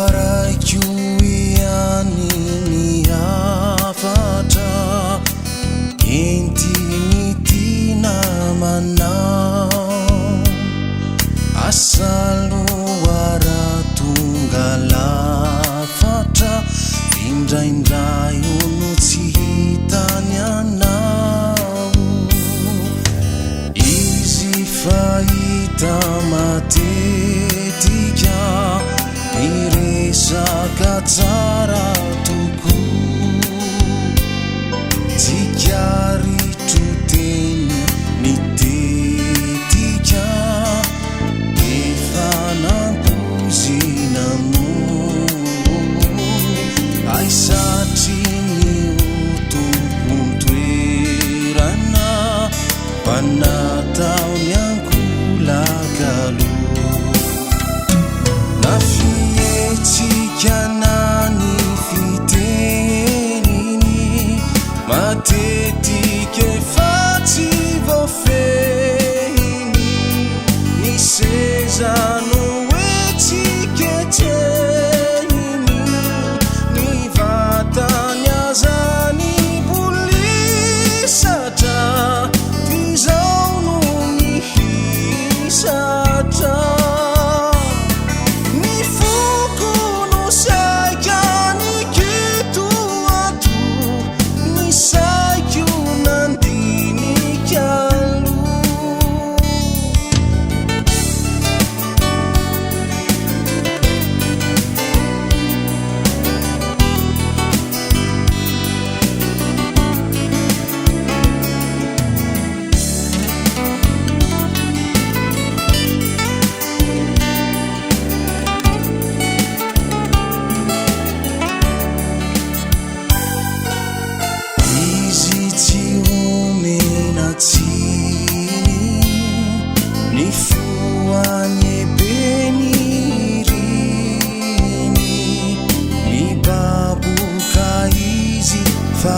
Voaraiko ihany ny hafatra entin'ity namanao. Asa aloha raha tonga lafatra, f'indraindray hono tsy hitany anao. Izy fahita matetika, miresaka tsara tokoa. Tsikaritro teny nitetika, efa nampoizina moa. Hay satria ny ho tompon-toerana, fa nataony ankolaka aloha. Na fihetsika na ny fiteniny, matetika efa tsy voafehiny. Ny seza no hetsiketsehiny, ny vatany aza nibolisatra, f'izao no mihisatra. Ny foko no saika nikitoato, ny saiko nandinika aloha. Izy tsy omena tsiny, ny fo any be niriny. Mibaboka izy fa.